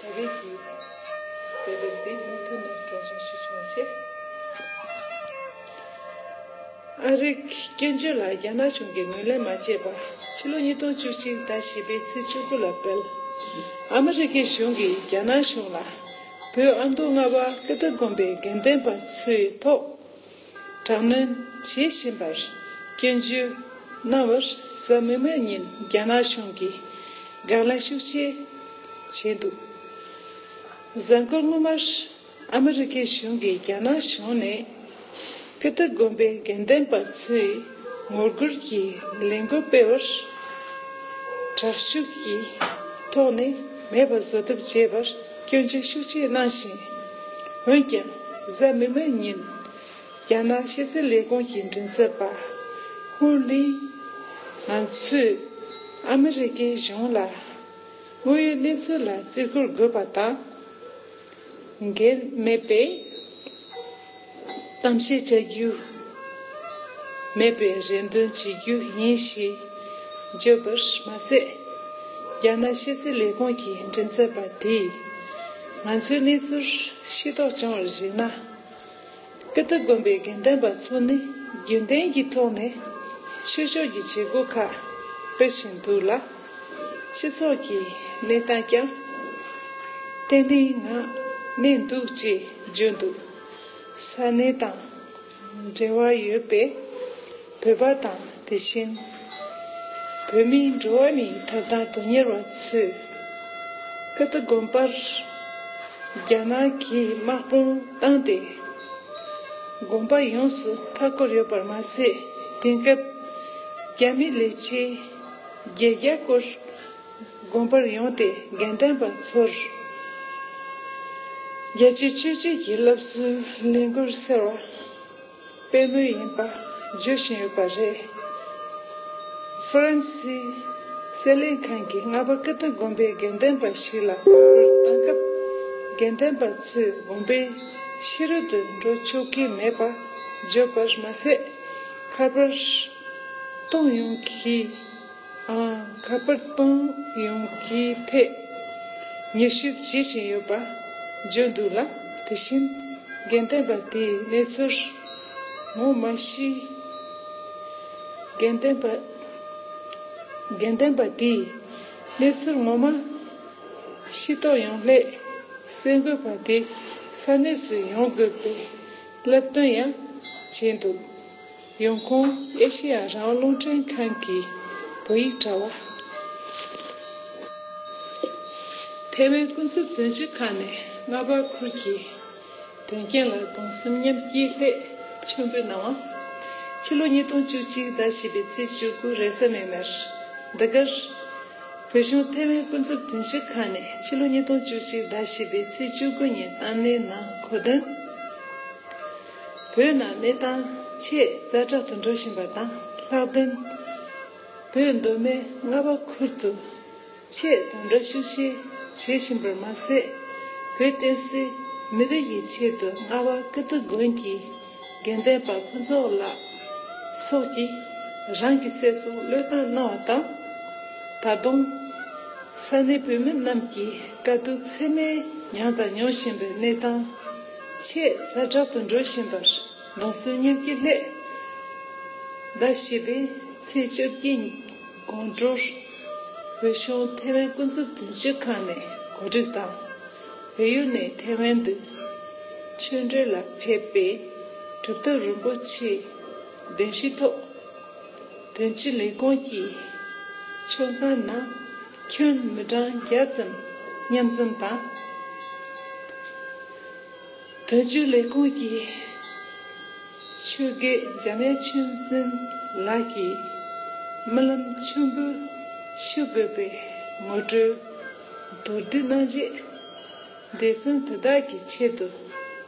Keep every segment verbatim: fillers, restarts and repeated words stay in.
རྒྱ་རིགས་ཀྱི་དཔེ་དེབ་འདི་མུ་མཐུད་ནས་སྤྲོ་འཆམ་ཞུ་ཆོག་ཆེད། ཨ་རིའི་སྐྱོན་བརྗོད་ལ་རྒྱ་ནག་གཞུང་གིས་ངོས་ལེན་མ་བྱས་པར་ཕྱི་ལོ་ཉིས་སྟོང་བཅུ་གཅིག་ཟླ་བཞི་པའི་ཚེས་བཅུ་དགུ་ལ་སྤེལ། ཨ་མི་རི་ཀའི་གཞུང་གིས་རྒྱ་ནག་གཞུང་ལ་བོད་ཨ་མདོ་རྔ་བ་ཀིརྟི་དགོན་པའི་དགེ་འདུན་པ་ཚོའི་ཐོག་དྲག་གནོན་བྱེད་བཞིན་པར་སྐྱོན་བརྗོད་གནང་བར་གཟའ་མིག་དམར་ཉིན་རྒྱ་ནག་གཞུང་གིས་དགག་ལན་ཤུགས་ཆེ་བྱས་འདུག་གཟའ་འཁོར་སྔོན་མར་ཨ་མི་རི་ཀའི་གཞུང་གིས་རྒྱ་ནག་གཞུང་ནས་ཀིརྟི་དགོན་པའི་དགེ་འདུན་པ་ཚོས་ངོ་རྒོལ་གྱི་ལས་འགུལ་སྤེལ་བར་དྲག་ཤུགས་ཀྱི་ཐོག་ནས་མེད་པ་བཟོ་ཐབས་བྱས་པར་སྐྱོན་བརྗོད་ཤུགས་ཆེ་གནང་ཞིང་། འོན་ཀྱང་གཟའ་མིག་དམར་ཉིན། རྒྱ་ནག་ཕྱི་སྲིད་ལས་ཁུངས་ཀྱི་མགྲིན་ཚབ་པ་ཧུང་ལིན། ང་ཚོས་ཨ་མི་རི་ཀའི་གཞུང་ལ་དངོས་ཡོད་གནས་ཚུལ་ལ་བརྩི་བཀུར་དགོས་པ་དང་། འགན་མེད་པའི་གཏམ་བཤད་བྱ་རྒྱུ་མེད་པའི་རེ་འདུན་བྱེད་རྒྱུ་ཡིན་ཞེས་བརྗོད་པར་མ་ཟད། རྒྱ་ནག་ཕྱི་སྲིད་ལས་ཁུངས་ཀྱི་མགྲིན་ཚབ་པ་དེས་ང་ཚོའི་གནས་ཚུལ་ཤེས་རྟོགས་བྱུང་བར་གཞིགས་ན། ཀིརྟི་དགོན་པའི་དགེ་འདུན་པ་ཚོ་ནི་རྒྱུན་ལྡན་གྱི་ཐོག་ནས་ཆོས་ཕྱོགས་ཀྱི་བྱེད་སྒོ་ཁག་སྤེལ་བཞིན་འདུག་ལ། སྤྱི་ཚོགས་ཀྱི་གནས་སྟངས་ཀྱང་ཏན་ཏན་ངང་གནས་འདུག་ཅེས་བརྗོད་འདུག་ས་གནས་དང་འབྲེལ་བ་ཡོད་པའི་བོད་པ་དང་། དེ་བཞིན་བོད་མིའི་འགྲོ་བ་མིའི་ཐོབ་ཐང་དོན་གཉེར་བ་ཚོས་ཀིརྟི་དགོན་པར་རྒྱ་ནག་གིས་དམག་དཔུང་བཏང་སྟེ། དགོན་པ་ཡོངས་སུ་མཐའ་བསྐོར་ཡོད་པར་མ་ཟད། དེང་སྐབས་རྒྱ་མིའི་ལས་བྱེད་བརྒྱད་བརྒྱ་སྐོར་དགོན་པར་ཡོང་སྟེ་དགེ་འདུན་པ་ཚོར་རྒྱལ་སྤྱིའི་ཆོས་བརྒྱུད་ཀྱི་སློབ་གསོའི་ལས་འགུལ་ཟེར་བ་སྤེལ་མུས་ཡིན་པ་བརྗོད་བཞིན་ཡོད་པ་རེད། ཧྥ་རན་སིའི་གསེར་ལེན་ཁང་གིས་རྔ་པ་ཀིརྟི་དགོན་པའི་དགེ་འདུན་པ་ཞིག་ལ་དམག་དཔུང་བཏང་སྐབས། དགེ་འདུན་པ་ཚོས་དགོན་པའི་ཕྱི་རོལ་དུ་འགྲོ་ཆོག་གི་མེད་པ་བརྗོད་པར་མ་ཟད། ཁ་པར་གཏོང་ཡོང་གི་ཨང་། ཁ་པར་གཏོང་ཡོང་གི་ཐད་ཉེས་ཞིབ་བྱེད་བཞིན་ཡོད་པ་བརྗོད་འདུག་ལ། དེ་བཞིན་དགེ་འདུན་པ་དེའི་གནས་ཚུལ་ངོ་མ་ཤེས། དགེ་འདུན་པ། དགེ་འདུན་པ་དེས་གནས་ཚུལ་ངོ་མ་ཤེས་རྟོགས་ཡོང་སླད། གསར་འགོད་པ་དེ་ས་གནས་སུ་ཡོང་དགོས་པའི་བསླབ་སྟོན་ཡང་བྱས་འདུག་ཡོང་ཁུངས་ཨེ་ཤེ་ཡ་རང་དབང་རླུང་འཕྲིན་ཁང་གི་བོད་ཡིག་དྲ་བ། ཐའེ་ཝན་སྐུ་ཚབ་དོན་གཅོད་ཁང་ནས་རྔ་པ་ཁུལ་གྱི་དོན་རྐྱེན་ལ་གདུང་སེམས་མཉམ་སྐྱེའི་སླད་མཆོད་འབུལ་གནང་བ། ཕྱི་ལོ་ཉིས་སྟོང་བཅུ་གཅིག་ཟླ་བཞི་པའི་ཚེས་བཅུ་དགུ་རེས་གཟའ་མིག་དམར། འདི་གར་བོད་གཞུང་ཐའེ་ཝན་སྐུ་ཚབ་དོན་གཅོད་ཁང་ནས་ཕྱི་ལོ་ཉིས་སྟོང་བཅུ་གཅིག་ཟླ་བཞི་པའི་ཚེས་བཅུ་དགུ་ཉིན་བཏང་གནས་ནང་གོ་དོན། བོད་ནང་གནས་སྟངས་ཆེས་ཛ་དྲག་ཏུ་འགྲོ་བཞིན་པ་དང་། ལྷག་དོན་བོད་མདོ་སྨད་རྔ་པ་ཁུལ་དུ་ཆེས་དམ་དྲག་ཤུགས་ཆེ་བྱེད་བཞིན་པར་མ་ཟད། བོད་བསྟན་སྲིད་མི་རིགས་ཀྱི་ཆེད་དུ་རྔ་པ་ཀིརྟི་དགོན་གྱི་དགེ་འདུན་པ་ཕུན་ཚོགས་ལགས་སོགས་ཀྱིས་རང་གི་ཚེ་སྲོག་བློས་བཏང་གནང་བ་དང་། ད་དུང་ས་གནས་བོད་མི་རྣམས་ཀྱིས་དཀའ་སྡུག་ཚད་མེད་མྱངས་དང་མྱོང་བཞིན་པའི་གནས་སྟངས་ཆེས་ཛ་དྲག་ཏུ་འགྲོ་བཞིན་པར། གདུང་སེམས་མཉམ་སྐྱེད་སླད། ཟླ་བཞི་པའི་ཚེས་བཅོ་བརྒྱད་ཉིན་དགོང་དྲོར་བོད་གཞུང་ཐའེ་ཝན་སྐུ་ཚབ་དོན་གཅོད་ཁང་ནས་གོ་སྒྲིག་དང་། བལ་ཡུལ་ནས་ཐའེ་ཝན་དུ་ཆོས་འབྲེལ་ལ་ཕེབས་པའི་གྲུབ་ཐོབ་རིན་པོ་ཆེའི་གདན་ཞུའི་ཐོག་དོན་གཅོད་ལས་ཁུངས་ཀྱི་ཆོས་ཁང་ནང་ཁྱོན་མི་གྲངས་བརྒྱ་ཙམ་མཉམ་འཛོམས་དང་། དོན་གཅོད་ལས་ཁུངས་ཀྱི་ཆོས་དགེ་འཇམ་དབྱངས་ཆོས་འཛིན་ལགས་ཀྱིས་སྨོན་ལམ་མཆོད་འབུལ་ཞུ་དགོས་པའི་ངོ་སྤྲོད་མདོར་བསྡུས་གནང་རྗེས། འདས་གསོན་དེ་དག་གི་ཆེད་དུ་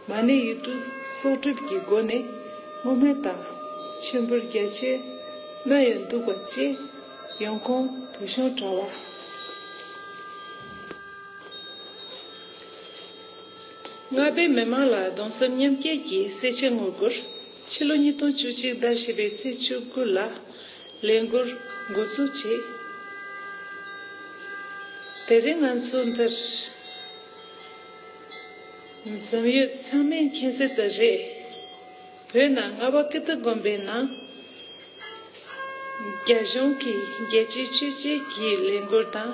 མ་ཎི་ཡིག་འབྲུ་གསོག་སྒྲུབ་ཀྱི་སྒོ་ནས་བསྔོ་སྨོན་དང་མཆོད་འབུལ་རྒྱ་ཆེ་གནང་ཡོད་འདུག་པ་བཅས་ཡོང་ཁུངས་བོད་གཞུང་དྲ་བ། རྔ་པའི་མི་མང་ལ་གདུང་སེམས་མཉམ་སྐྱེད་ཀྱི་གསལ་བྱེད་ངོ་རྒོལ། ཕྱི་ལོ་ཉིས་སྟོང་བཅུ་གཅིག་ཟླ་བཞི་པའི་ཚེས་བཅུ་དགུ་ལ་ལས་འགུལ་འགོ་འཛུགས་བྱས། དེ་རིང་ང་ཚོ་འདིར་ འཛམ་ཡུལ་ཚང་མས་མཁྱེན་གསལ་ལྟར་རེད། བོད་ནང་རྔ་བ་ཀིརྟི་དགོན་པའི་ནང་རྒྱ་གཞུང་གིས་རྒྱལ་གཅེས་ཆོས་གཅེས་ཀྱི་ལས་འགུལ་དང་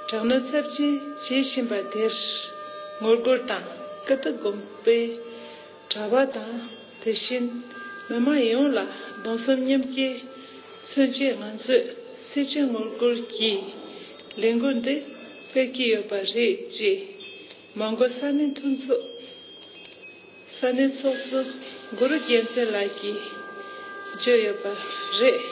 དྲག་གནོན་ཚབས་ཆེན་བྱེད་བཞིན་པ་དེར་ངོ་རྒོལ་དང་། ཀིརྟི་དགོན་པའི་གྲྭ་པ་དང་། དེ་བཞིན་མི་མང་ཡོངས་ལ་གདུང་སེམས་མཉམ་སྐྱེད་མཚོན་ཆེད། ང་ཚོས་སེར་བྱེས་ངོ་རྒོལ་གྱི་ལས་འགུལ་འདི་སྤེལ་གྱི་ཡོད་པ་རེད། ཅེས་མོན་གྷོ་ས་གནས་མཐུན་ཚོགས། ས་གནས་ཚོགས་གཙོ་གུ་རུ་རྒྱལ་མཚན་ལགས་ཀྱིས་བརྗོད་ཡོད་པ་རེད།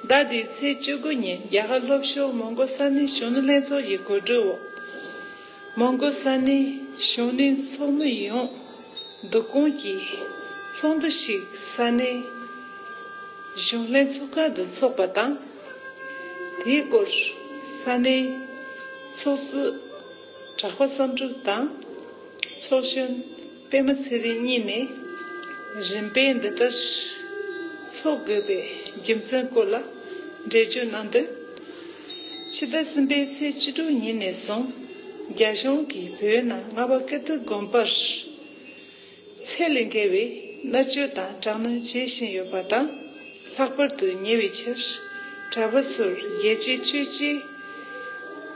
ཟླ་འདིའི་ཚེས་བཅུ་དགུ་ཉིན་རྒྱ་གར་ལྷོ་ཕྱོགས་མོན་གྷོ་ས་གནས་གཞོན་ནུ་ལྷན་ཚོགས་ཀྱི་གོ་སྒྲིག་འོག་མོན་གྷོ་ས་གནས་གཞོན་ནུའི་ཚོགས་མི་ཡོངས་བསྡུ་སྐོང་གིས་ཚོགས་འདུ་ཞིག་ས་གནས་གཞོན་ལྷན་ཚོགས་ཁང་དུ་འཚོགས་པ་དང་། དེའི་སྐོར་ས་གནས་ཚོགས་གཙོ་གྲགས་པ་བསམ་གྲུབ་དང་ཚོགས་གཞོན་པད་མ་ཚེ་རིང་གཉིས་ནས་རིམ་པས་འདི་ལྟར་འཚོགས་དགོས་པའི་རྒྱུ་མཚན་སྐོར་ལ་འགྲེལ་བརྗོད་གནང་དོན། ཕྱི་ཟླ་གསུམ་པའི་ཚེས་བཅུ་དྲུག་ཉིན་ནས་བཟུང་རྒྱ་གཞུང་གིས་བོད་ནང་རྔ་བ་ཀིརྟི་དགོན་པར་ཚད་ལས་བརྒལ་བའི་མནར་གཅོད་དང་དྲག་གནོན་བྱེད་བཞིན་ཡོད་པ་དང་། ལྷག་པར་དུ་ཉེ་བའི་ཆར་གྲྭ་པ་ཚོར་རྒྱལ་གཅེས་ཆོས་གཅེས་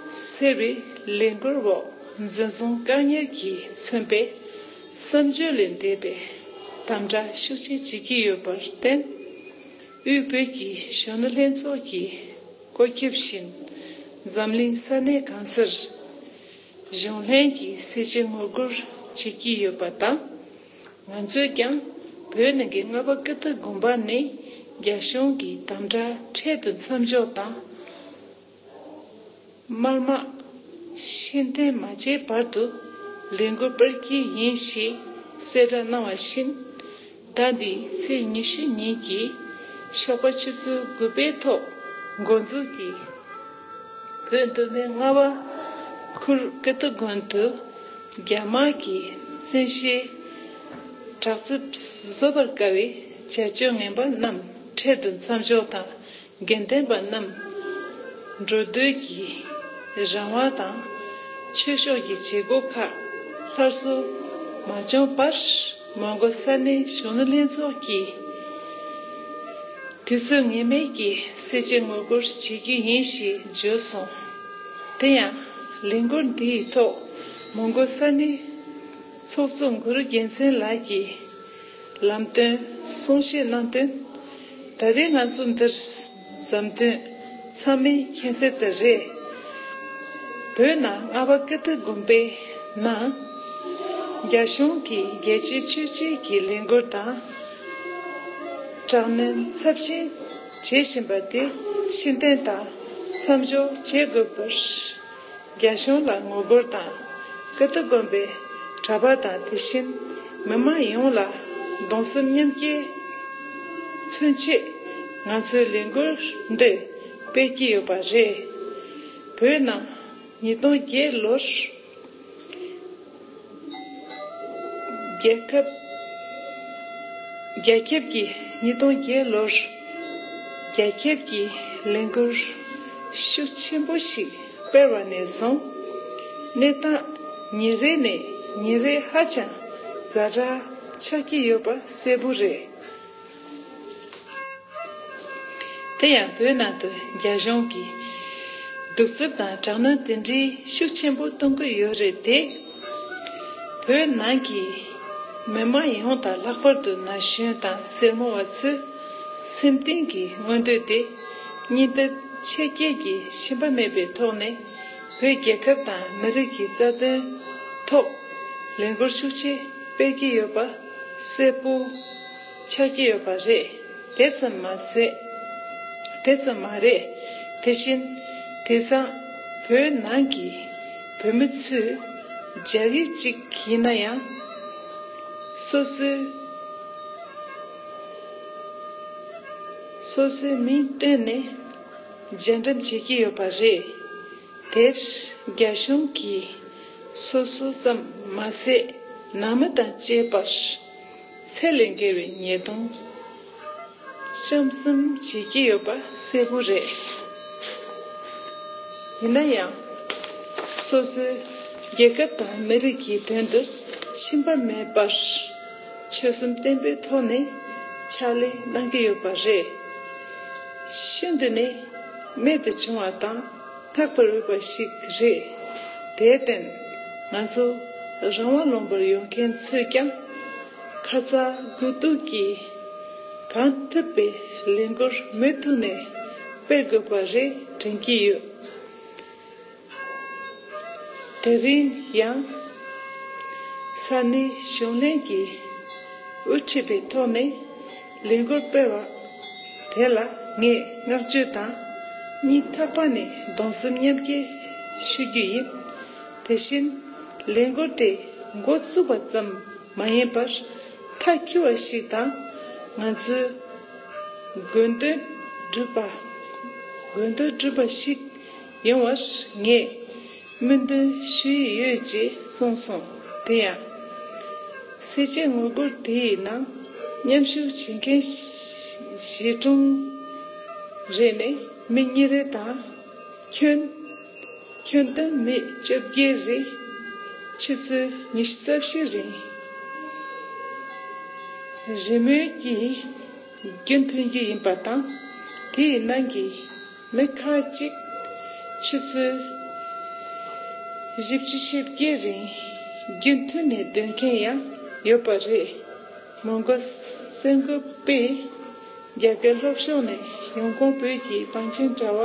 ཟེར་བའི་ལས་འགུལ་འོག་འཛིན་བཟུང་བཀག་ཉར་གྱིས་མཚོན་པའི་བསམ་སྤྱོད་ལས་འདས་པའི་དམ་དྲག་ཤུགས་ཆེ་བྱེད་ཀྱི་ཡོད་པར་བརྟེན། དབུས་བོད་ཀྱི་གཞོན་ནུ་ལྷན་ཚོགས་ཀྱི་བཀོད་ཁྱབ་བཞིན་འཛམ་གླིང་ས་གནས་གང་སར་གཞོན་ལྷན་གྱིས་སེར་བྱེས་ངོ་རྒོལ་བྱེད་ཀྱི་ཡོད་པ་དང་། ང་ཚོས་ཀྱང་བོད་ནང་གི་རྔ་བ་ཀིརྟི་དགོན་པ་ནས་རྒྱ་གཞུང་གི་དམ་དྲག་འཕྲལ་དུ་མཚམས་འཇོག་དང་། དམར་དམག་ཕྱིར་འཐེན་མ་བྱས་བར་དུ་ལས་འགུལ་སྤེལ་གྱི་ཡིན་ཞེས་གསལ་བསྒྲགས་གནང་བ་བཞིན། ཟླ་འདིའི་ཚེས་ཉི་ཤུ་ཉིན་གྱི་ཞོགས་པ་ཆུ་ཚོད་དགུ་པའི་ཐོག་འགོ་འཛུགས་ཀྱིས་བོད་མདོ་སྨད་རྔ་བ་ཁུལ་ཀིརྟི་དགོན་དུ་རྒྱ་དམག་གིས་བཙན་ཤེད་དྲག་རྩལ་བཟོ་བར་དཀའ་བའི་བྱ་སྤྱོད་ངན་པ་རྣམས་འཕྲལ་དུ་མཚམས་འཇོག་དང་། དགེ་ལྡན་པ་རྣམས་འགྲོ་སྡོད་ཀྱི་རང་དབང་དང་ཆོས་ཕྱོགས་ཀྱི་བྱེད་སྒོ་ཁག་སླར་གསོ་མ་བྱུང་བར་མོན་གྷོ་ས་གནས་གཞོན་ནུ་ལྷན་ཚོགས་ཀྱིས་དུས་ཚོད་ངེས་མེད་ཀྱི་སེར་བྱེས་ངོ་རྒོལ་བྱེད་རྒྱུ་ཡིན་ཞེས་བརྗོད་སོང་། དེ་ཡང་ལས་འགུལ་འདིའི་ཐོག་མོན་གྷོ་ས་གནས་ཚོགས་གཙོ་གུ་རུ་རྒྱལ་མཚན་ལགས་ཀྱིས་ལམ་སྟོན་གསུང་བཤད་གནང་དོན། ད་རེས་ང་ཚོ་འདིར་འཛོམས་དོན་ཚང་མས་མཁྱེན་གསལ་ལྟར་རེད། བོད་ནང་རྔ་བ་ཀིརྟི་དགོན་པའི་ནང་རྒྱ་གཞུང་གིས་རྒྱལ་གཅེས་ཆོས་གཅེས་ཀྱི་ལས་འགུལ་དང་དྲག་གནོན་ཚབས་ཆེན་བྱེད་བཞིན་པ་དེ་ཕྱིར་འཐེན་དང་མཚམས་འཇོག་བྱེད་དགོས་པར། རྒྱ་གཞུང་ལ་ངོ་རྒོལ་དང་། ཀིརྟི་དགོན་པའི་གྲྭ་པ་དང་། དེ་བཞིན་མི་མང་ཡོངས་ལ་གདུང་སེམས་མཉམ་སྐྱེད་མཚོན་ཆེད་ང་ཚོས་ལས་འགུལ་འདི་སྤེལ་གྱི་ཡོད་པ་རེད། བོད་ནང་ཉིས་སྟོང་བརྒྱད་ལོར་རྒྱལ་ཁབ། རྒྱ་ཁྱབ་ཀྱི། ཉིས་སྟོང་བརྒྱད་ལོར་རྒྱ་ཁྱབ་ཀྱི་ལས་འགུལ་ཤུགས་ཆེན་པོ་ཞིག་སྤེལ་བ་ནས་བཟུང་། གནས་སྟངས་ཉིན་རེ་ནས་ཉིན་རེ་ཧ་ཅང་ཛ་དྲག་ཆགས་ཀྱི་ཡོད་པ་གསལ་པོ་རེད། དེ་ཡང་བོད་ནང་དུ་རྒྱ་གཞུང་གིས་གདུག་རྩུབ་དང་དྲག་གནོན་དེ་འདྲའི་ཤུགས་ཆེན་པོ་གཏོང་གི་ཡོད་རེད་དེ། བོད་ནང་གི་མི་མང་ཡོངས་དང་། ལྷག་པར་དུ་ན་གཞོན་དང་སེར་མོ་བ་ཚོའི་སེམས་གཏིང་གི་མངོན་འདོད་དེ་སྙིང་སྟོབས་ཆེ་བསྐྱེད་ཀྱིས་ཞུམ་པ་མེད་པའི་ཐོག་ནས་བོད་རྒྱལ་ཁབ་དང་མི་རིགས་ཀྱི་རྩ་དོན་ཐོག་ལས་འགུལ་ཤུགས་ཆེ་སྤེལ་གྱི་ཡོད་པ་གསལ་པོ་ཆགས་ཀྱི་ཡོད་པ་རེད། དེ་ཙམ་མ་ཟད། དེ་ཙམ་མ་རེད། དེ་བཞིན་དེང་སང་བོད་ནང་གི་བོད་མི་ཚོས་རྒྱ་རིགས་གཅིག་ཡིན་ན་ཡང་། སོ་སོའི། སོ་སོའི་མིང་བཏོན་ནས་རྒྱ་འགྲེམས་བྱེད་ཀྱི་ཡོད་པ་རེད། དེར་རྒྱ་གཞུང་གིས་སོ་སོ་ཙམ་མ་ཟད་ནང་མི་དང་བཅས་པར་ཚད་ལས་བརྒལ་བའི་ཉེས་རྡུང་བཅོམ་གསུམ་བྱེད་ཀྱི་ཡོད་པ་གསལ་པོ་རེད། ཡིན་ན་ཡང་ སོ་སོའི་རྒྱལ་ཁབ་དང་མི་རིགས་ཀྱི་དོན་དུ་ཞུམ་པ་མེད་པར་ཆོད་སེམས་བརྟན་པོའི་ཐོག་ནས་ཕྱག་ལས་གནང་གི་ཡོད་པ་རེད། ཤིན་ཏུ་ནས་རྨད་དུ་བྱུང་བ་དང་བསྔགས་པར་འོས་པ་ཞིག་རེད། དེར་བརྟེན་ང་ཚོ་རང་དབང་ལུང་པར་ཡོང་མཁན་ཚོས་ཀྱང་ཁ་ཚ་དགོས་གཏུགས་ཀྱིས་གང་ཐུབ་པའི་ལས་འགུལ་མུ་མཐུད་ནས་སྤེལ་དགོས་པ་རེད་དྲན་གྱི་ཡོད། དེ་རིང་ཡང་ས་གནས་གཞུང་ལྷན་གྱིས་དབུ་ཁྲིད་པའི་ཐོག་ནས་ལས་འགུལ་སྤེལ་བ་དེ་ལ་ངས་བསྔགས་བརྗོད་དང་སྙིང་ཐག་པ་ནས་གདུང་སེམས་མཉམ་སྐྱེད་ཞུ་རྒྱུ་ཡིན། དེ་བཞིན་ལས་འགུལ་དེ་འགོ་བཙུགས་པ་ཙམ་མ་ཡིན་པར་མཐའ་འཁྱོལ་བ་ཞིག་དང་ང་ཚོའི་དགོས་འདུན་འགྲུབ་པ། དགོས་འདུན་འགྲུབ་པ་ཞིག་ཡོང་བར་ངས་སྨོན་འདུན་ཞུ་ཡི་ཡོད་ཅེས་གསུངས་སོང་། དེ་ཡང་སེར་བྱེས་ངོ་རྒོལ་དེའི་ནང་མཉམ་ཞུགས་བྱེད་མཁན་གཞིས་གྲོང་རེ་ནས་མི་གཉིས་རེ་དང་ཁྱོན་ཁྱོན་བསྡོམས་མི་བཅོ་བརྒྱད་རེ་ཆུ་ཚོད་ཉི་ཤུ་རྩ་བཞི་རིང་རེས་མོས་ཀྱིས་རྒྱུན་མཐུད་རྒྱུ་ཡིན་པ་དང་། དེའི་ནང་གི་མི་ཁག་ཅིག་ཆུ་ཚོད་བཞི་བཅུ་ཞེ་བརྒྱད་རིང་རྒྱུན་མཐུད་ནས་སྡོད་མཁན་ཡང་ཡོད་པ་རེད། མོན་གྷོ་གསར་འགོད་པས་རྒྱ་གར་ལྷོ་ཕྱོགས་ནས་ཡོང་ཁུངས་བོད་ཀྱི་བང་ཆེན་དྲ་བ་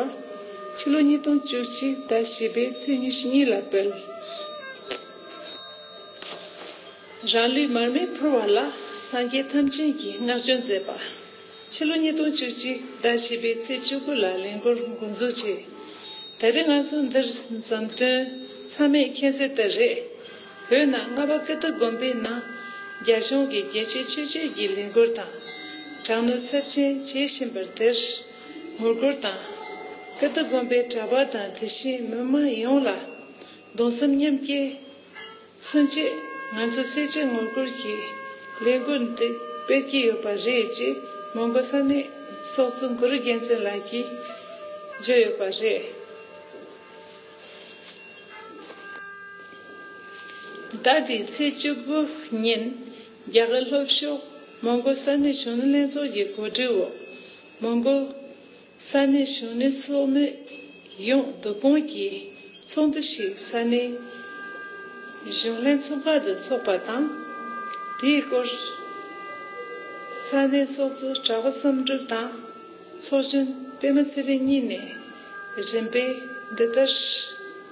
ཕྱི་ལོ་ཉིས་སྟོང་བཅུ་གཅིག་ཟླ་བཞི་པའི་ཚེས་ཉི་ཤུ་གཉིས་ལ་སྤེལ། རང་ལུས་མར་མེ་ཕུལ་བ་ལ་སངས་རྒྱས་ཐམས་ཅད་ཀྱིས་བསྔགས་བརྗོད་མཛད་པ། ཕྱི་ལོ་ཉིས་སྟོང་བཅུ་གཅིག་ཟླ་བཞི་པའི་ཚེས་བཅུ་དགུ་ལ་ལས་འགུལ་འགོ་འཛུགས་བྱས། ད་རེས་ང་ཚོ་འདིར་མཛངས་དོན་ཚང་མས་མཁྱེན་གསལ་ལྟར་རེད། བོད་ནང་རྔ་བ་ཀིརྟི་དགོན་པའི་ནང་རྒྱ་གཞུང་གིས་རྒྱལ་གཅེས་ཆོས་གཅེས་ཀྱི་ལས་འགུལ་དང་དྲག་གནོན་ཚབས་ཆེན་བྱེད་བཞིན་པར། དེར་ངོ་རྒོལ་དང་། ཀིརྟི་དགོན་པའི་གྲྭ་པ་དང་དེ་བཞིན་མི་མང་ཡོངས་ལ་གདུང་སེམས་མཉམ་སྐྱེད། མཚོན་ཆེད་ང་ཚོ་སེར་བྱེས་ངོ་རྒོལ་གྱི་ལས་འགུལ་འདི་སྤེལ་གྱི་ཡོད་པ་རེད་ཅེས་མོན་གྷོ་ས་གནས་ཚོགས་གཙོ་གུ་རུ་རྒྱལ་མཚན་ལགས་ཀྱིས་བརྗོད་ཡོད་པ་རེད། ཟླ་འདིའི་ཚེས་བཅུ་དགུ་ཉིན་རྒྱ་གར་ལྷོ་ཕྱོགས་མོན་གྷོ་ས་གནས་གཞོན་ནུ་ལྷན་ཚོགས་ཀྱི་གོ་སྒྲིག་འོག་མོན་གྷོ་ས་གནས་གཞོན་ནུ་ཚོགས་མི་ཡོངས་བསྡུ་སྐོང་གིས་ཚོགས་འདུ་ཞིག་ས་གནས་གཞོན་ལྷན་ཚོགས་ཁང་དུ་འཚོགས་པ་དང་། དེའི་སྐོར་ས་གནས་ཚོགས་གཙོ་གྲགས་པ་བསམ་གྲུབ་དང་ཚོགས་གཞོན་པད་མ་ཚེ་རིང་གཉིས་ནས་རིམ་པས་འདི་ལྟར་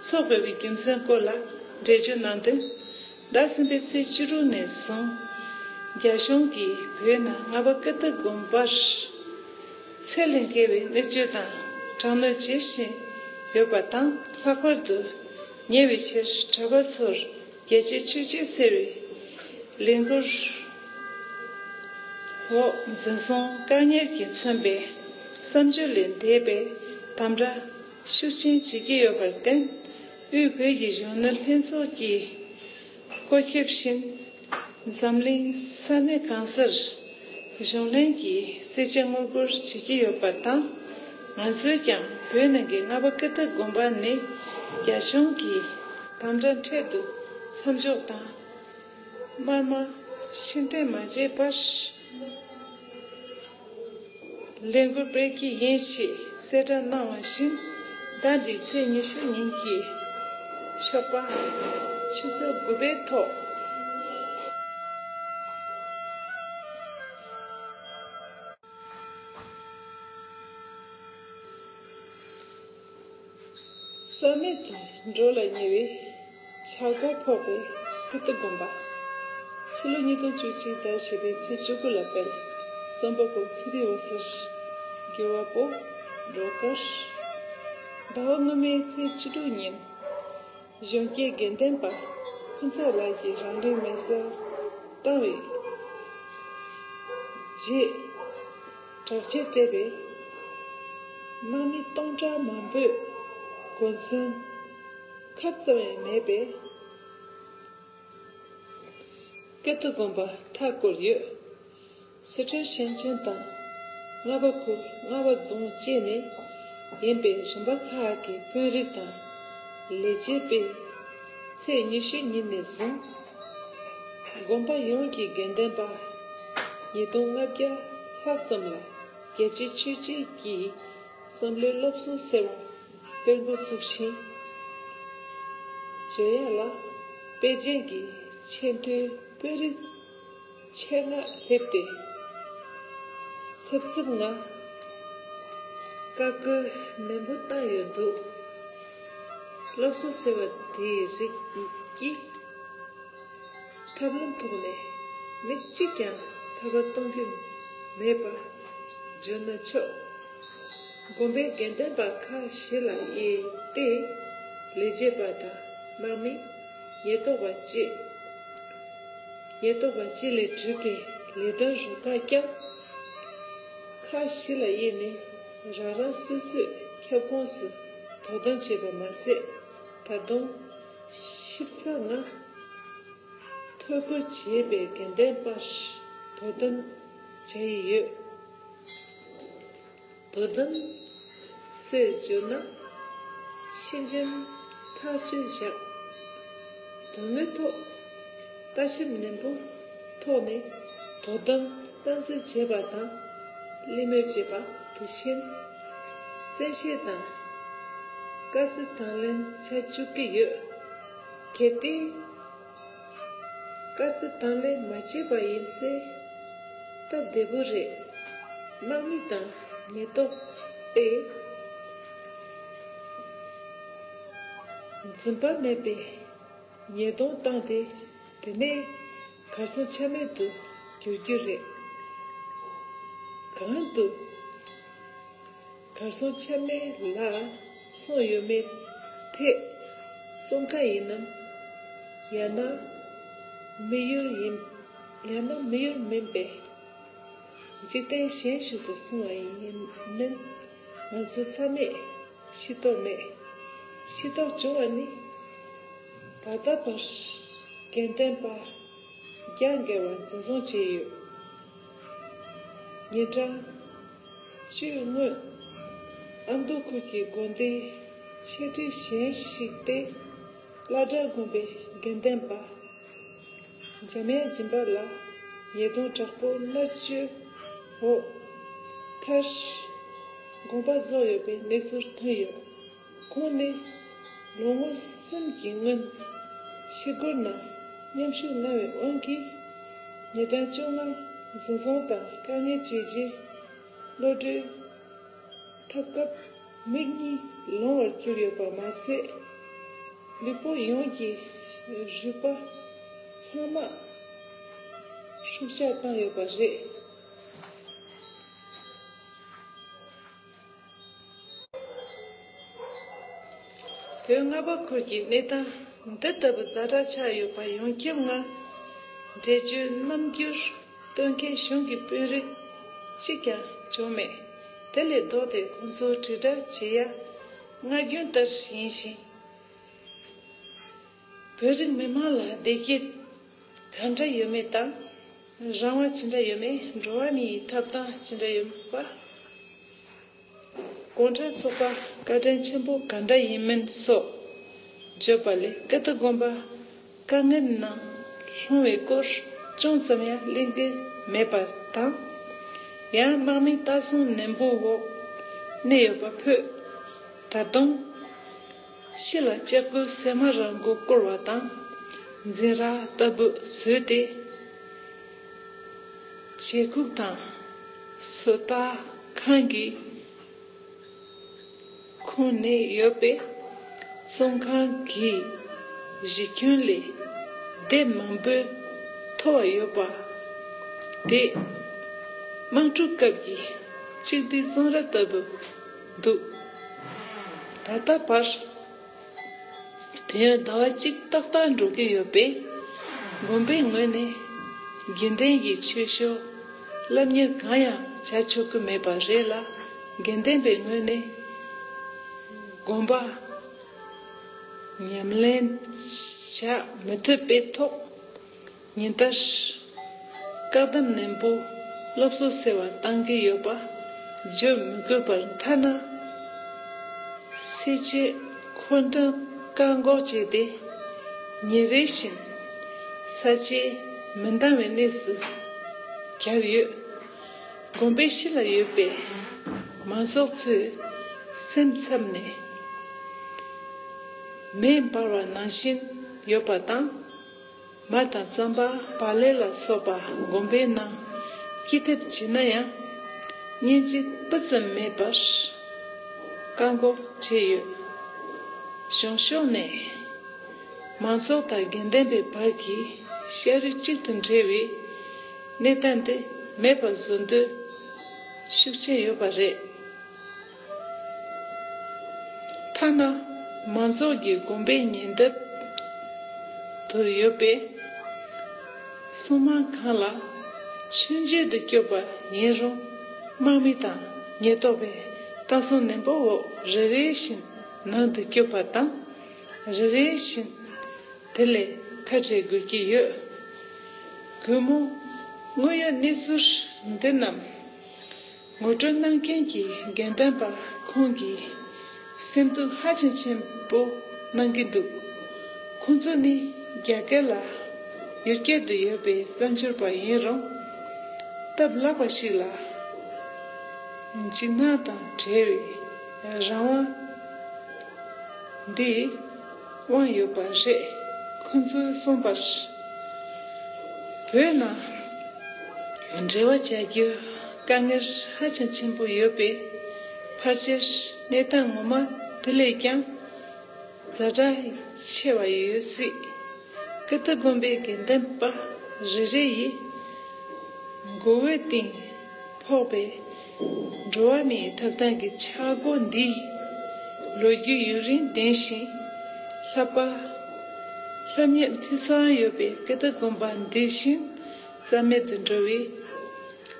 འཚོགས་དགོས་པའི་རྒྱུ་མཚན་སྐོར་ལ་འགྲེལ་བརྗོད་གནང་དོན། ཟླ་གསུམ་པའི་ཚེས་བཅུ་དྲུག་ནས་བཟུང་རྒྱ་གཞུང་གིས་བོད་ནང་རྔ་བ་ཀིརྟི་དགོན་པར་ཚད་ལས་བརྒལ་བའི་མནར་གཅོད་དང་དྲག་གནོན་བྱེད་བཞིན་ཡོད་པ་དང་། ལྷག་པར་དུ་ཉེ་བའི་ཆར་གྲྭ་པ་ཚོར་རྒྱལ་གཅེས་ཆོས་གཅེས་ཟེར་བའི་ལས་འགུལ་འོག་འཛིན་བཟུང་བཀག་ཉར་གྱིས་མཚོན་པའི་བསམ་སྤྱོད་ལས་འདས་པའི་དམ་དྲག་ཤུགས་ཆེན་བྱེད་ཀྱི་ཡོད་པར་བརྟེན། དབུས་བོད་ཀྱི་གཞོན་ནུ་ལྷན་ཚོགས་ཀྱིས་བཀོད་ཁྱབ་བཞིན། འཛམ་གླིང་ས་གནས་གང་སར་གཞུང་ལྷན་གྱིས་སེར་བྱེས་ངོ་རྒོལ་བྱེད་ཀྱི་ཡོད་པ་དང་། ང་ཚོས་ཀྱང་བོད་ནང་གི་རྔ་བ་ཀིརྟི་དགོན་པ་ནས་རྒྱ་གཞུང་གི་དམ་དྲག་འཕྲལ་དུ་མཚམས་འཇོག་དང་། དམར་དམག་ཕྱིར་འཐེན་མ་བྱས་པར། ལས་འགུལ་སྤེལ་གྱི་ཡིན་ཞེས་གསལ་བསྒྲགས་གནང་བ་བཞིན། ཟླ་འདིའི་ཚེས་ཉི་ཤུ་ཉིན་གྱི་ཞོགས་པ་ཆུ་ཚོད་དགུ་པའི་ཐོག་རྩ་མེད་དུ་འགྲོ་ལ་ཉེ་བའི་ཆག་སྒོ་ཕོག་པའི་ཀིརྟི་དགོན་པ། ཕྱི་ལོ་ཉིས་སྟོང་བཅུ་གཅིག་ཟླ་བཞི་པའི་ཚེས་བཅུ་དགུ་ལ་སྤེལ། རྩོམ་པ་པོ་ཚེ་རིང་འོད་ཟེར། འགྱུར་བ་པོ་སྒྲོལ་དཀར། ཟླ་བ་སྔོན་མའི་ཚེས་བཅུ་དྲུག་ཉིན། གཞོན་སྐྱེས་དགེ་ལྡན་པ་ཕུན་ཚོགས་ལགས་ཀྱིས་རང་ལུས་མེ་སྲེག་བཏང་བའི་རྗེས། དྲག་ཆས་སྤྲས་པའི་དམག་མི་སྟོང་ཕྲག་མང་པོས་གོ་མཚོན་ཁབ་ཙམ་ཡང་མེད་པའི་ཀིརྟི་དགོན་པ་མཐའ་བསྐོར་ཡོད། སི་ཁྲོན་ཞིང་ཆེན་དང་རྔ་བ་ཁུལ་རྔ་བ་རྫོང་བཅས་ནས་ཡིན་པའི་རིམ་པ་ཁག་གི་དཔོན་རིགས་དང་ ལས་བྱེད་པས་ཚེས་ཉི་ཤུ་ཉིན་ནས་བཟུང་དགོན་པ་ཡོངས་ཀྱི་དགེ་འདུན་པ་ཉིས་སྟོང་ལྔ་བརྒྱ་ལྷག་ཙམ་ལ་རྒྱལ་སྤྱིའི་ཆོས་བརྒྱུད་ཀྱི་བསམ་བློའི་སློབ་གསོ་ཟེར་བ་སྤེལ་འགོ་ཚུགས་ཤིང་། བརྗོད་ཡག་ལ་པེ་ཅིང་གི་ཆེས་མཐོའི་དཔོན་རིགས་ཆེད་མངགས་སླེབས་ཏེ། འཚབ་འཚུབ་ངང་བཀའ་བཀོད་ནན་པོ་བཏང་ཡོད་འདུག་སློབ་གསོ་ཟེར་བ་དེའི་རིགས་ཀྱིས་ཐབས་ལམ་ཐོག་ནས་མི་གཅིག་ཀྱང་ཐར་པ་གཏོང་གི་མེད་པ་བརྗོད་ན་ཆོག་དགོན་པའི་དགེ་འདུན་པ་ཁག་བཞི་ལ་དབྱེ་སྟེ། ལས་བྱེད་པ་དང་དམག་མི། ཉེན་རྟོག་པ་བཅས། ཉེན་རྟོག་པ་བཅས་ལས་གྲུབ་པའི་ལས་དོན་རུ་ཁག་ཀྱང་ཁག་བཞི་ལ་དབྱེ་ནས། རང་རང་སོ་སོའི་ཁྱབ་ཁོངས་སུ་དོ་དམ་བྱས་པ་མ་ཟད། ད་དུང་ཞིབ་ཚགས་ངང་ཐོ་འགོད་བྱས་པའི་དགེ་འདུན་པར་དོ་དམ་བྱ་ཡི་ཡོད། དོ་དམ་ཟེར་བརྗོད་ན་ཤེས་བཞིན་ཐག་གཅོད་བཞག་དོན་དངོས་ཐོག་ལྟ་ཞིབ་ནན་པོ་ཐོག་ནས་དོ་དམ་སྟངས་འཛིན་བྱེད་པ་དང་གླེང་མོལ་བྱེད་པ། དེ་བཞིན་བཙན་ཤེད་དང་དཀའ་ཚེགས་དང་ལེན་བྱ་བཅུག་གི་ཡོད། གལ་ཏེ། དཀའ་ཚེགས་དང་ལེན་མ་བྱས་པ་ཡིན་ཚེ་སྟབས་བདེ་པོ་རེད། དམག་མི་དང་ཉེན་རྟོག་པས་འཛེམ་བག་མེད་པའི་ཉེས་རྡུང་བཏང་སྟེ། དེ་ནས་གར་སོང་ཆ་མེད་དུ་འགྱུར་རྒྱུ་རེད། གང་དུ། གར་སོང་ཆ་མེད་ལ་སོང་ཡོད་མེད་ཐད་བཙོན་ཁང་ཡིན་ནམ། ཡང་ན་མི་ཡུལ་ཡིན། ཡང་ན་མི་ཡུལ་མིན་པའི་འཇིག་རྟེན་གཞན་ཞིག་ཏུ་སོང་བ་ཡིན་མིན་ང་ཚོ་ཚང་མས་ཤེས་རྟོགས་མེད། ཤེས་རྟོགས་བྱུང་བ་ནི་ད་ལྟ་བར་དགེ་འདུན་པ་བརྒྱ་བརྒལ་བ་འཛིན་བཟུང་བྱས་ཡོད། ཉིན་གྲངས་བཅུའི་སྔོན་ཨ་མདོ་ཁུལ་གྱི་དགོན་སྡེའི་ཆེ་གྲས་གཞན་ཞིག་སྟེ། བླ་བྲག་དགོན་པའི་དགེ་འདུན་པ་འཇམ་དབྱངས་སྦྱིན་པ་ལགས་ཉེས་རྡུང་དྲག་པོ་མནར་གཅོད་འོག་མཐར་དགོངས་པ་རྫོགས་ཡོད་པའི་གནས་ཚུལ་ཐོན་ཡོད། ཁོང་ནི་ལོ་ངོ་གསུམ་གྱི་སྔོན་ཤི་སྒོར་ནང་མཉམ་ཞུགས་གནང་བའི་དབང་གིས་ཉིན་གྲངས་བཅོ་ལྔ་འཛིན་བཟུང་དང་བཀག་ཉར་བྱས་རྗེས་གློད་གྲོལ་ཐོབ་སྐབས་མིག་གཉིས་ལོང་བར་གྱུར་ཡོད་པ་མ་ཟད། ལུས་པོ་ཡོངས་ཀྱི་རུས་པ་ཚང་མ་ཧྲུག་ཆག་བཏང་ཡོད་པ་རེད། བོད་རྔ་པ་ཁུལ་གྱི་གནས་སྟངས་འདི་ལྟ་བུ་ཛ་དྲག་ཆགས་ཡོད་པ་ཡོངས་ཁྱབ་ངང་འགྲེལ་བརྗོད་རྣམ་འགྱུར་སྟོན་མཁན་གཞུང་གི་དཔོན་རིགས་གཅིག་ཀྱང་བྱུང་མེད། དེ་ལས་ལྡོག་སྟེ་ཁོང་ཚོ་དྲིལ་བསྒྲགས་བྱེད་ཡ་སྔར་རྒྱུན་ལྟར་ཡིན་ཞིང་། བོད་རིགས་མི་མང་ལ་བདེ་སྐྱིད་ག་འདྲ་ཡོད་མེད་དང་། རང་དབང་ཇི་འདྲ་ཡོད་མེད། འགྲོ་བ་མིའི་ཐོབ་ཐང་ཇི་འདྲ་ཡོད་པ། གུང་ཁྲན་ཚོགས་པ་བཀའ་དྲིན་ཆེན་པོ་ག་འདྲ་ཡིན་མིན་སོགས་བརྗོད་པ་ལས་ཀིརྟི་དགོན་པ་དཀའ་ངལ་ནང་ལྷུང་བའི་སྐོར་ཅུང་ཙམ་ཡང་གླེང་གི་མེད་པ་དང་། ཡང་དམག་མིའི་ལྟ་སྲུང་ནན་པོའི་འོག་གནས་ཡོད་པ་ཕོད། ད་དུང་ཕྱི་ལ་ལྕགས་སྐུལ་སྲན་མ་ར་མགོ་བསྐོར་བ་དང་འཛིང་རགས་ལྟ་བུ་བཟོས་ཏེ། བྱེ་ཁུག་དང་སོ་ལྟ་ཁང་གི་ཁོངས་ནས་ཡོད་པའི་བཙོན་ཁང་གི་གཞི་ཁྱོན་ལས་སྡེབ་མང་པོས་མཐོ་བ་ཡོད་པ་དེ་དམག་འཁྲུག་སྐབས་ཀྱི་གཅིག་སྡུད་བཙོན་ར་ལྟ་བུ་འདུག་ད་ལྟ་བར། དུས་ཡུན་ཟླ་བ་གཅིག་ཏག་ཏག་འགྲོ་གི་ཡོད་པས། དགོན་པའི་ངོས་ནས་རྒྱུན་ལྡན་གྱི་ཆོས་ཕྱོགས་སློབ་གཉེར་གང་ཡང་བྱ་ཆོག་གི་མེད་པ་རེད་ལ། དགེ་འདུན་པའི་ངོས་ནས་དགོན་པ་ཉམས་ལེན་བྱ་མི་ཐུབ་པའི་ཐོག་ཉིན་ལྟར་བཀག་སྡོམ་ནན་པོ་སློབ་གསོ་ཟེར་བ་བཏང་གི་ཡོད་པ་བརྗོད་མི་དགོས་པར། ཐ་ན་སེར་བྱེས་འཁོན་འདུན་ བཀག་འགོག་བྱས་ཏེ། ཉིན་རེ་བཞིན་ས་ཆའི་མི་འདང་བའི་གནས་སུ་གྱར་ཡོད། དགོན་པའི་ཕྱི་ལ་ཡོད་པའི་མང་ཚོགས་ཚོས་སེམས་འཚབ་ནས་མེ་འབར་བ་ནང་བཞིན་ཡོད་པ་དང་། མར་དང་རྩམ་པ། བག་ལེབ་ལ་སོགས་པ་དགོན་པའི་ནང་སྐྱེལ་ཐབས་བྱས་ན་ཡང་། གཉན་ཆས་སྤུ་ཙམ་མེད་པར་བཀག་འགོག་བྱས་ཡོད། གཞུང་ཕྱོགས་ནས་མང་ཚོགས་དང་དགེ་ལྡན་པའི་བར་གྱི་ཤ་རུས་གཅིག་ཏུ་འབྲེལ་བའི་གནས་སྟངས་དེ་མེད་པར་བཟོ་འདོད་ཤུགས་ཆེན་ཡོད་པ་རེད། ཐ་ན་མང་ཚོགས་ཀྱི་དགོན་པའི་ཉེ་འདབས་དུ་ཡོད་པའི་སྲུང་མ་ཁང་ལ་མཆོད་མཇལ་དུ་བསྐྱོད་པ་ཡིན་རུང་། དམག་མི་དང་ཉེན་རྟོག་པས་ལྟ་སྲུང་ནན་པོའི་འོག་རེ་རེ་བཞིན་ནང་དུ་བསྐྱོད་པ་དང་། རེ་རེ་བཞིན་དེ་ལས་ཐར་བྱེད་དགོས་ཀྱི་ཡོད། གུས་མོ་དངོས་ཡོད་གནས་ཚུལ་འདི་རྣམས་ངོ་སྤྲོད་གནང་མཁན་གྱི་དགེ་འདུན་པ་ཁོང་གིས་སེམས་སྡུག་ཧ་ཅང་ཆེན་པོ་གནང་གི་འདུག་ཁོང་ཚོ་ནི་རྒྱ་གར་ལ་ཡུལ་སྐྱོང་དུ་ཡོད་པའི་གསར་འབྱོར་པ་ཡིན་རུང་། སྟབས་ལེགས་པ་ཞིག་ལ་འཇིགས་སྣང་དང་བྲལ་བའི་རང་དབང་འདི་དབང་ཡོད་པ་རེད། ཁོང་ཚོས་གསུངས་པར། བོད་ནང་འབྲེལ་བ་བྱ་རྒྱུ་དཀའ་ངལ་ཧ་ཅང་ཆེན་པོ་ཡོད་པས། ཕལ་ཆེར་གནས་སྟངས་ངོ་མ་དེ་ལས་ཀྱང་ཛ་དྲག་ཆེ་བ་ཡོད་སྲིད། ཀིརྟི་དགོན་པའི་དགེ་འདུན་པ་རེ་རེ་ཡིས་མགོ་བོའི་སྟེང་ཕོག་པའི་འགྲོ་བ་མིའི་ཐོབ་ཐང་གི་ཆག་སྒོ་འདིས་ལོ་རྒྱུས་ཡུན་རིང་ལྡན་ཞིང་། ལྷག་པར་སློབ་གཉེར་འཐུས་ཚང་ཡོད་པའི་ཀིརྟི་དགོན་པ་འདི་བཞིན་རྩ་མེད་དུ་འགྲོ་བའི་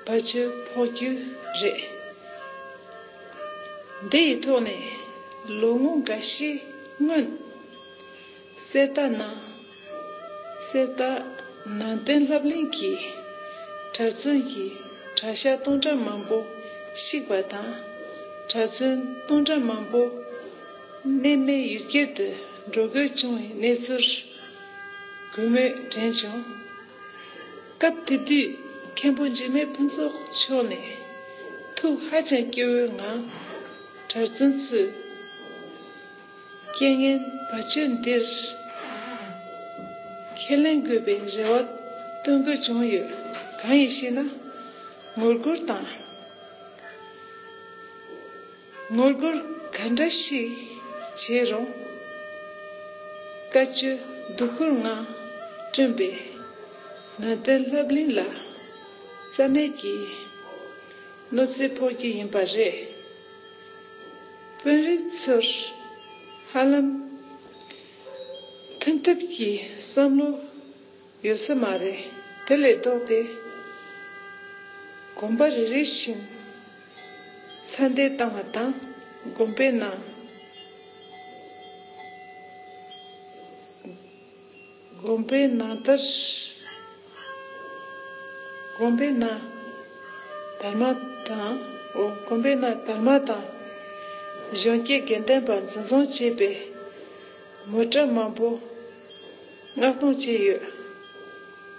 བར་ཆད་ཕོག་རྒྱུ་རེད། འདི་ཡི་ཐོག་ནས་ལོ་ངོ་འགའ་ཤས་སྔོན། གསེར་རྟ་ནང་། གསེར་རྟ་ནང་བསྟན་སློབ་གླིང་གི་གྲྭ་བཙུན་གྱི་གྲྭ་ཤག་སྟོང་ཕྲག་མང་པོ་བཤིག་པ་དང་། གྲྭ་བཙུན་སྟོང་ཕྲག་མང་པོ་གནས་མེད་ཡུལ་གྱར་དུ་འགྲོ་དགོས་བྱུང་བའི་གནས་ཚུལ་གུས་མོས་དྲན་བྱུང་། སྐབས་དེ་དུས་མཁན་པོ་འཇིགས་མེད་ཕུན་ཚོགས་མཆོག་ནས་ཐུགས་ཧ་ཅང་སྐྱོ་བོའི་ངང་གྲྭ་བཙུན་ཚོས། རྐྱེན་ངན་བར་ཆད་འདིར་ཁས་ལེན་དགོས་པའི་རེ་བ་བཏོན་དགོས་བྱུང་ཡོད། གང་ཡིན་ཞེ་ན། ངོ་རྒོལ་དང་། ངོ་རྒོལ་ག་འདྲ་ཞིག་བྱས་རུང་། བཀའ་ཆོས་སྡུག་ཁུར་ངང་བསྐྲུན་པའི་ནང་བསྟན་སློབ་གླིང་ལ་རྩ་མེད་ཀྱི་གནོད་འཚེ་ཕོག་རྒྱུ་ཡིན་པ་རེད། དཔོན་རིགས་ཚོར་ཧ་ལམ་མཐུན་ཐབས་ཀྱི་བསམ་བློ་ཡོད་ས་མ་རེད། དེ་ལས་ལྡོག་སྟེ། དགོན་པ་རེ་རེ་བཞིན་ཚ་འདེད་བཏང་བ་དང་། དགོན་པའི་ནང་། དགོན་པའི་ནང་ལྟར། དགོན་པའི་ནང་དར་མ་དང་། འོ། དགོན་པའི་ནང་དར་མ་དང་། གཞོན་སྐྱེས་དགེ་ལྡན་པ་འཛིན་བཟུང་བྱས་པའི་མི་གྲངས་མང་པོ་མངགས་གཏོང་བྱས་ཡོད།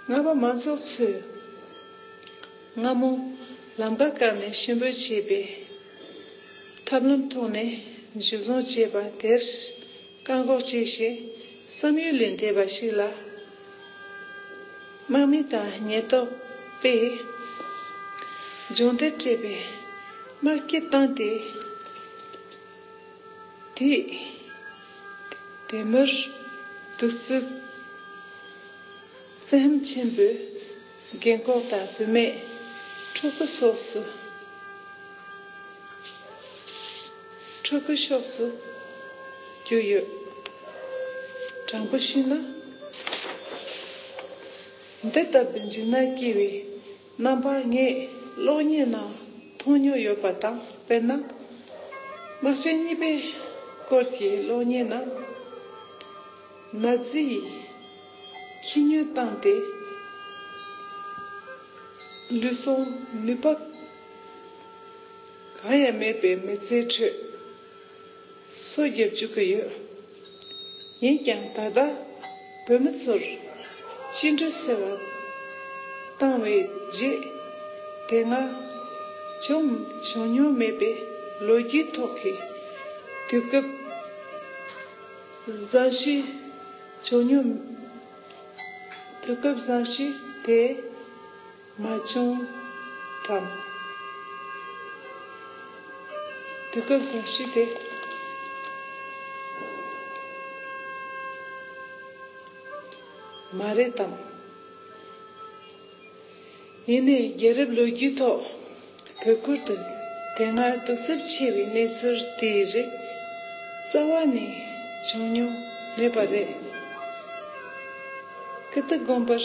སྔགས་པ་མང་ཚོགས་ཚོས་སྔ་མོ་ལམ་ཁ་བཀག་ནས་ཞུ་འབོད་བྱས་པའི་ཐབས་ལམ་ཐོག་ནས་འཇུ་བཟུང་བྱས་པ་དེར། བཀག་འགོག་བྱས་ཞེས་བསམ་ཡུལ་ལས་འདས་པ་ཞིག་ལ། དམག་མི་དང་ཉེན་རྟོག་པས་སྦྱོང་བརྡར་སྤྲད་པའི་དམག་སྐྱིད་བཏང་སྟེ། དེ། དེ་མུར་གདུག་རྩུབ་བཙན་ཆེན་པོས་རྒན་འཁོགས་དང་བུད་མེད་ཕྲུ་གུ་སོགས་སུ། ཕྲུ་གུ་ཕྱོགས་སུ་གྱུར་ཡོད། དྲང་པོ་ཞུས་ན། འདི་ལྟ་བུའི་འཇིགས་སྣང་སྐྱེ་བའི་རྣམ་པ་ངས་གློག་བརྙན་ནང་མཐོང་མྱོང་ཡོད་པ་དང་། དཔེར་ན། དམག་ཆེན་གཉིས་པའི་སྐོར་གྱི་གློག་བརྙན་ནང་། ནཱ་ཛི་ཡིས་ཁྱི་སྨྱོན་བཏང་སྟེ། ལུས་ཟུངས་ནུས་པ་གང་ཡང་མེད་པའི་མི་ཚེའི་ཁྲོད་སྲོག་བསྐྱབས་བཅུག་གི་ཡོད། ཡིན་ཀྱང་ད་ལྟ་བོད་མི་ཚོར་བཅིངས་འགྲོལ་ཟེར་བ་བཏང་བའི་རྗེས། དེ་སྔ་བྱུང་བྱུང་མྱོང་མེད་པའི་ལོ་རྒྱུས་ཐོག་གི་དུས་སྐབས་བཟང་ཤོས་བྱུང་མྱོང་དུས་སྐབས་བཟང་ཤོས་དེ་མ་བྱུང་དམ། དུས་སྐབས་བཟང་ཤོས་དེ་མ་རེད་དམ། ཡིན་ནའི་རྒྱལ་རབས་ལོ་རྒྱུས་ཐོག་བོད་ཁུལ་དུ་དེ་སྔ་གདུག་རྩུབ་ཆེ་བའི་གནས་ཚུལ་དེའི་རིགས་རྩ་བ་ནས་བྱུང་མྱོང་མེད་པ་རེད། ཀིརྟི་དགོན་པར།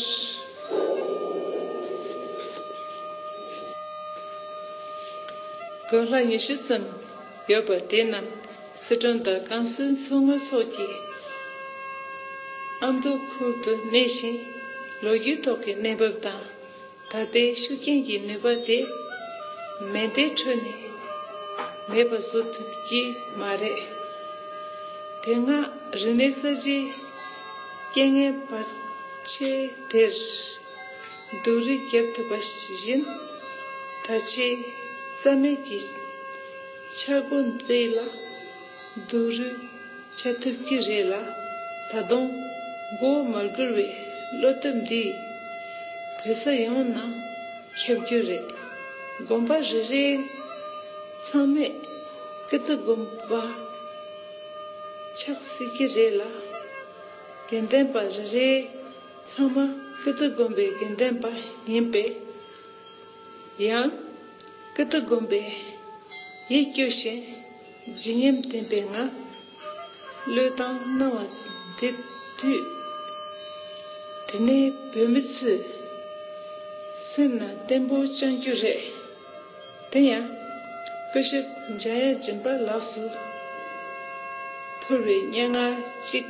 དགོན་ལྷ་ཉི་ཤུ་ཙམ་ཡོད་པ་དེ་རྣམས་སི་ཁྲོན་དང་ཀན་སུའུ་མཚོ་སྔོན་སོགས་ཀྱི་ཨ་མདོ་ཁུལ་དུ་གནས་ཤིང་། ལོ་རྒྱུས་ཐོག་གི་གནས་བབ་དང་ད་ལྟའི་ཤུགས་རྐྱེན་གྱི་ནུས་པ་དེ་མེ་མདའི་ཁྲོད་ནས་མེད་པ་བཟོ་ཐུབ་ཀྱི་མ་རེད། དེ་སྔ་རིག་གནས་གསར་བརྗེའི་རྐྱེན་ངན་བར་ཆད་དེར་སྡུག་རུས་བརྒྱབ་ཐུབ་པ་བཞིན། ད་ཆའི་རྩ་མེད་ཀྱི་ཆག་སྒོ་འདི་ལ་སྡུག་རུས་བྱ་ཐུབ་ཀྱི་རེད་ལ། ད་དུང་མགོ་བོ་མ་སྒུར་བའི་བློ་སྟོབས་འདིས་བོད་ས་ཡོངས་ནང་ཁྱབ་རྒྱུ་རེད། དགོན་པ་རེ་རེ་ཚང་མས་ཀིརྟི་དགོན་པ་ཆགས་སྲིད་ཀྱི་རེད་ལ། དགེ་འདུན་པ་རེ་རེ་ཚང་མ་ཀིརྟི་དགོན་པའི་དགེ་འདུན་པ་ཡིན་པས། ཡང་ཀིརྟི་དགོན་པའི་ཡིད་སྐྱོ་ཞིང་བརྗིད་ཉམས་ལྡན་པའི་ངང་བློས་བཏང་གནང་བ་འདི་དུས། དེ་ནས་བོད་མི་ཚོས་སེམས་ནང་བརྟན་པོ་བཅངས་རྒྱུ་རེད། དེ་ཡང་སྐུ་ཞབས་འཇམ་དབྱངས་སྦྱིན་པ་ལགས་སུ་ཕུལ་བའི་སྙན་ངག་ཅིག་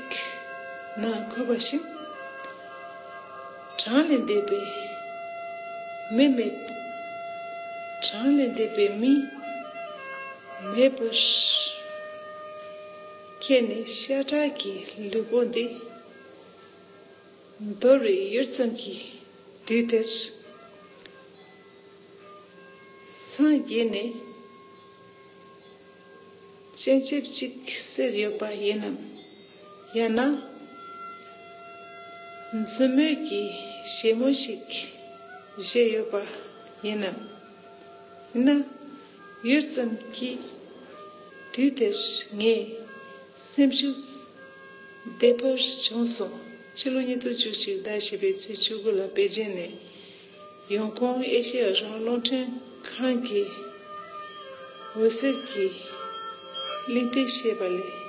ནང་འཁོད་པ་བཞིན། གྲངས་ལས་འདས་པའི་མི་མེད། གྲངས་ལས་འདས་པའི་མི་མེད་པར་ཁྱེད་ནི་ཤ་ཁྲག་གི་ལུས་པོ་འདི་འདོར་བའི་ཡུད་ཙམ་གྱི་དུས་དེར། སངས་རྒྱས་ནས་སྤྱན་ཆབ་ཅིག་གསོལ་ཡོད་པ་ཡིན་ནམ། ཡང་ན་མཛུབ་མོ་གི་བཞད་མོ་ཞིག་བཞད་ཡོད་པ་ཡིན་ནམ། ཡིན་ན་ཡུད་ཙམ་གྱི་དུས་དེར་ངའི་སེམས་ཤུགས་བདེ་བར་བྱུང་སོང་། ཕྱི་ལོ་ཉིས་སྟོང་བཅུ་གཅིག་ཟླ་བཞི་པའི་ཚེས་བཅུ་དགུ་ལ་པེ་ཅིན་ནས་ཡོང་ཁུངས་ཨེ་ཤེ་ཡ་རང་དབང་རླུང་འཕྲིན་ཁང་གི་འོད་ཟེར་གྱི་གླེང་སྟེགས་ཞེས་པ་ལས།